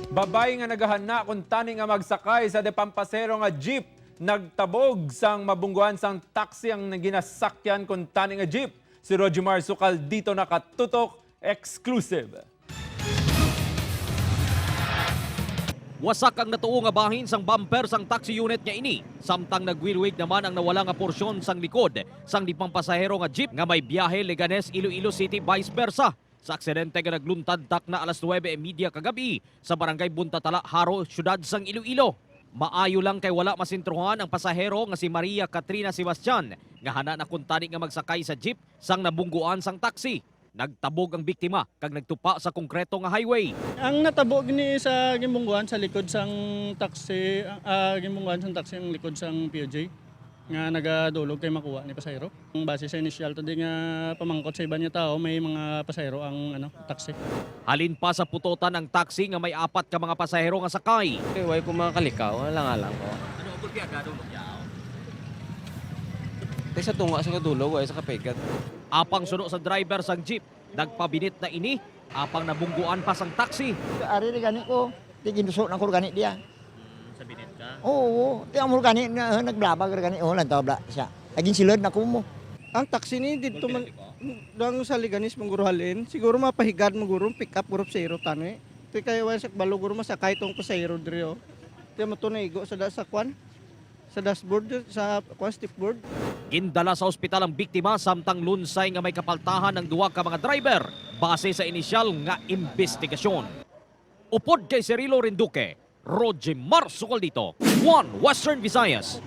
Babae nga nagahana kung tani nga magsakay sa depampasero nga jeep, nagtabog sang mabungguan sang taxi ang ginasakyan kung tani nga jeep. Si Rojimar Sukal dito nakatutok, exclusive. Wasak ang natuo nga bahin sang bumper sang taxi unit nga ini. Samtang nagwilwig naman ang nawala nga porsyon sang likod sang di pasahero nga jeep nga may biyahe Leganes, Iloilo City, vice versa. Sa aksidente nga nagluntad tak na alas 9:30 kagabi sa barangay Buntatala, Haro, syudad sang Iloilo. Maayo lang kay wala masintruhan ang pasahero nga si Maria Katrina Sebastian nga hana na kuntani nga magsakay sa jeep sang nabungguan sang taxi. Nagtabog ang biktima kag nagtupa sa konkreto nga highway. Ang natabo gini sa gimbungguan sa likod sang taxi, gimbungguan sang taxi ang likod sang POJ nga nagadulog kay makuha ni pasahero. Ang base sa initial to di nga pamangkot sa iba niya tao, may mga pasahero ang ano taxi. Halin pa sa putotan ang taxi nga may apat ka mga pasahero nga sakay. Okay, way ko mga kalikaw, alang-alang ko. Ano ang gulpi agado Tay sa tunga sa kadulog, way sa kapigat. Apang suno sa driver sang jeep, nagpabinit na ini, apang nabungguan pa sang taxi. Ari ri gani ko, ti ginuso na ko gani diya. Sa binit ka? Oo, ti amor gani na nagblabag ra gani oh lantaw bla siya. Agin silod na ko mo. Ang taxi ni dito man dang sa Liganis mangguro halin siguro mapahigad mangguro pick up group zero tani ti kay way sa balo guro masakay tong pasahero diri oh. Ti mo to naigo sa sa kwan sa dashboard sa kwan board. Gindala sa ospital ang biktima samtang lunsay nga may kapaltahan ng duwa ka mga driver base sa inisyal nga investigasyon. Upod kay Cirilo Rinduque, Roger Marzo dito, One Western Visayas.